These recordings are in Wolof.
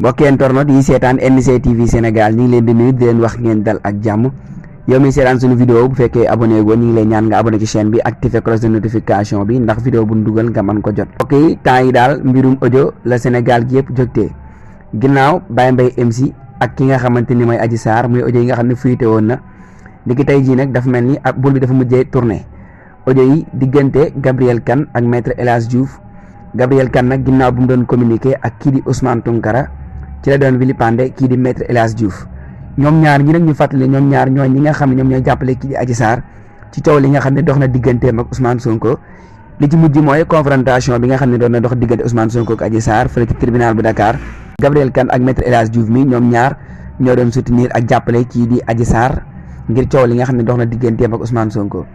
mbokki internet yi seetaan NC TV Sénégal ñu ngi leen di nuyu di leen wax ngeen dal ak jàmm yow mi seetaan suñu vidéo bu fekkee abonné go ñu ngi lay ñaan nga abonné ci chaîne bi activer cloche de notification bi ndax vidéo bu ñu dugal nga mën ko jot. ok temps yi daal mbirum audio la Sénégal gi yëpp jógtee ginnaaw Baye Mbaye MC ak ki nga xamante ni mooy Adji Sarr muy audio yi nga xam ne fuité woon na léegi tey jii nag dafa mel ni ak bul bi dafa mujjee tourné audio yi diggante Gabriel Kane ak maître El Hadji Diouf. Gabriel Kane nag ginnaaw bu mu doon communiqué ak kii di Ousmane Tounkara ci la doon vilipender kii di maître El Hadji Diouf ñoom ñaar ñi nag ñu fàttali ñoom ñaar ñooy ñi nga xam ne ñoom ñooy jàppale kii di Adji Sarr ci coow li nga xam ne dox na digganteem ak Ousmane Sonko li ci mujj mooy confrontation bi nga xam ne doon na dox diggante Ousmane Sonko ak Adji Sarr fële ci tribunal bu Dakar Gabriel Kane ak maître El Hadji Diouf mi ñoom ñaar ñoo doon soutenir ak jàppale kii di Adji Sarr ngir coow li nga xam ne dox na digganteem ak Ousmane Sonko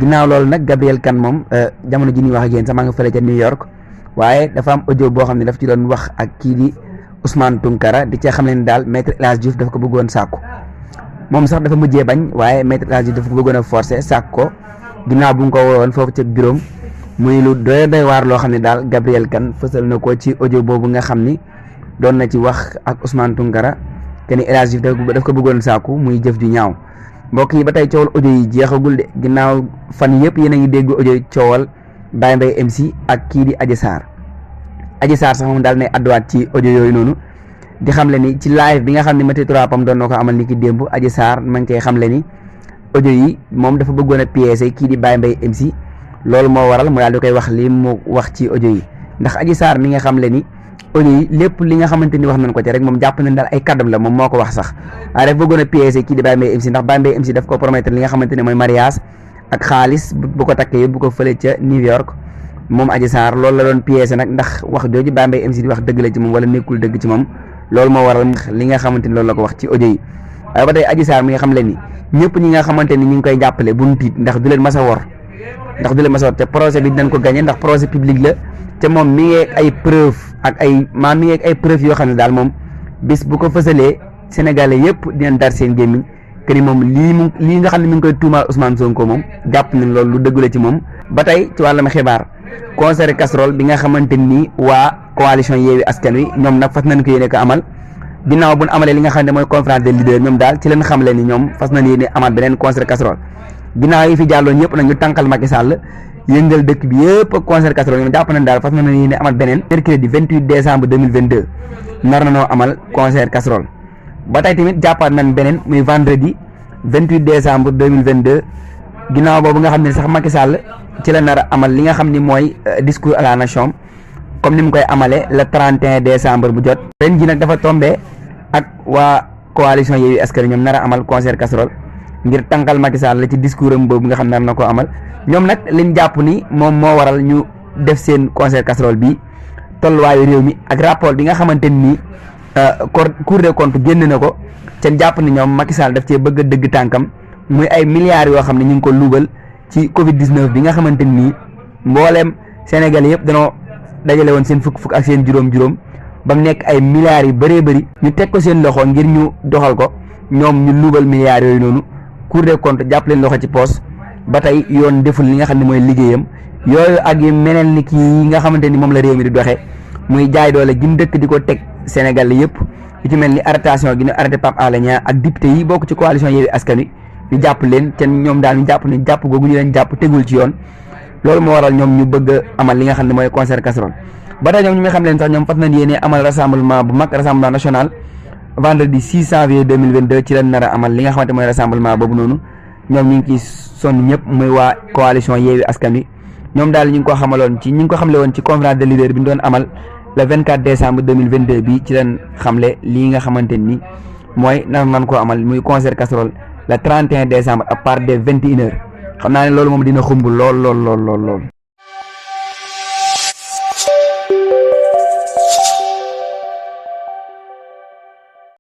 ginnaaw loolu nag Gabriel Kane moom jamono ji ñuy wax ak yéen sax maa nga fële ca New York waaye dafa am audio boo xam ne daf ci doon wax ak kii di Ousmane Tounkara di cee xam ne daal maître El Hadji Diouf dafa ko bëggoon sàkku moom sax dafa mujjee bañ waaye maître El Hadji Diouf dafa ko bëggoon a forcer sàkk ko ginnaaw bu nga ko wowoon foofu ca bureau muy lu doy waar loo xam ne daal Gabriel Kane fësal na ko ci audio boobu nga xam ni doon na ci wax ak Ousmane Tounkara te ni El Hadji Diouf daf ko bëggoon sàkku muy jëf ju ñaaw mbokk yi ba tey coowal audio yi jeexagul de ginnaaw fan yëpp yéen a ngi dégg audio yi coowal Baye Mbaye MC ak kii di Adji Sarr sax moom daal ne adduwaat ci audio yooyu noonu di xam le ni ci live bi nga xam ne Mati 3 Pam doon na ko amal ni ki démb Adji Sarr ma ngi koy xam le ni audio yi moom dafa bëggoon a piéger kii di Baye Mbaye MC loolu moo waral mu daal di koy wax li mu wax ci audio yi ndax Adji Sarr mi nga xam le ni audio yi lépp li nga xamante ni wax nañ ko ci rek moom jàpp nañ daal ay kàddam la moom moo ko wax sax waaye dafa bëggoon a piéger kii di Baye Mbaye MC ndax Baye Mbaye MC daf ko promettre li nga xamante ne mooy mariage ak xaalis bu ko takkee yóbbu ko fële ca New York moom Adji Sarr loolu la doon piéger nag ndax wax jooju Baye Mbaye MC di wax dëgg la ci moom wala nekkul dëgg ci moom loolu moo waral li nga xamante ni loolu la ko wax ci audio yi waaye ba tey Adji Sarr mi nga xam le ni ñëpp ñi nga xamante ni ñu ngi koy jàppale bu ñu tiit ndax du leen mas a wor te projet bi dinañ ko gagné ndax projet public la te moom mi ngi ay preuve ak ay preuve yoo xam ne daal moom bis bu ko fësalee Sénégalais yëpp dinañ dar seen gémmiñ que ni moom lii nga xam ne mi ngi koy tuumaal Ousmane Sonko moom jàpp nañ loolu lu dëgg la ci moom. ba tey ci wàllum xibaar concert casserole bi nga xamante ni waa coalition Yewwi Askan Wi ñoom nag fas nañ ko yéene ko amal ginnaaw bu ñu amalee li nga xam ne mooy conférence des leaders ñoom daal ci leen xamle ni ñoom fas nañ yéene amal beneen concert casserole ginnaaw yi fi jàlloon ñëpp nag ñu tànkal Macky Sall yëngal dëkk bi yëpp concert casserole ñoom jàpp nañ daal fas nañ yéene amal beneen mercredi 28 décembre 2022 nar na noo amal concert casserole ba tey tamit jàppaat nañ beneen muy vendredi 28 décembre 2022 ginnaaw boobu nga xam ne sax Macky Sall ci la nar a amal li nga xam ni mooy discours à la nation comme ni mu koy amalee le 31 décembre bu jot. ren ji nag dafa tombé ak waa coalition Yewwi Askan Wi ñoom nar a amal concert casserole ngir tànkal Macky Sall ci discours am boobu nga xam nar na ko amal ñoom nag liñ jàpp ni moom moo waral ñu def seen concert casserole bi tolluwaayu réew mi ak rapport bi nga xamante ni Cour des comptes génn na ko ca jàpp ni ñoom Macky Sall daf cee bëgg a dëgg tànkam muy ay milliards yoo xam ne ñu ngi ko luubal ci Covid 19 bi nga xamante ni mbooleem Sénégal yëpp danoo dajale woon seen fukk ak seen juróom-juróom ba mu nekk ay milliards yu bëree bëri ñu teg ko seen loxo ngir ñu doxal ko ñoom ñu luubal milliards yooyu noonu Cour des comptes jàpp leen loxo ci poos ba tey yoon deful li nga xam ne mooy liggéeyam yooyu ak yu meneen ni kii yi nga xamante ni moom la réew mi di doxee muy jaay doole gi mu dëkk di ko teg Sénégal yëpp yu ci mel ni arrestation gi ñu arrêté Pape Alé Niang ak député yi bokk ci coalition Yewwi Askan Wi ñu jàpp leen te ñoom daal ñu jàpp ne jàpp googu ñu leen jàpp tegul ci yoon loolu moo waral ñoom ñu bëgg a amal li nga xam ne mooy concert casserole ba tey ñoom ñu may xam leen sax ñoom fas nañ yéene amal rassemblement bu mag rassemblement national vendredi 6 janvier 2022 ci leen nar a amal li nga xamante mooy rassemblement boobu noonu ñoom ñu ngi ciy sonn ñëpp muy waa coalition Yewwi Askan Wi ñoom daal ñu ngi ko xamle woon ci conférence de leader bi ñu doon amal le 24 décembre 2022 bi ci leen xamle lii nga xamante ni mooy nan koo amal muy concert casserole le 31 décembre à partir de 21h xam naa ne loolu moom dina xumb lool.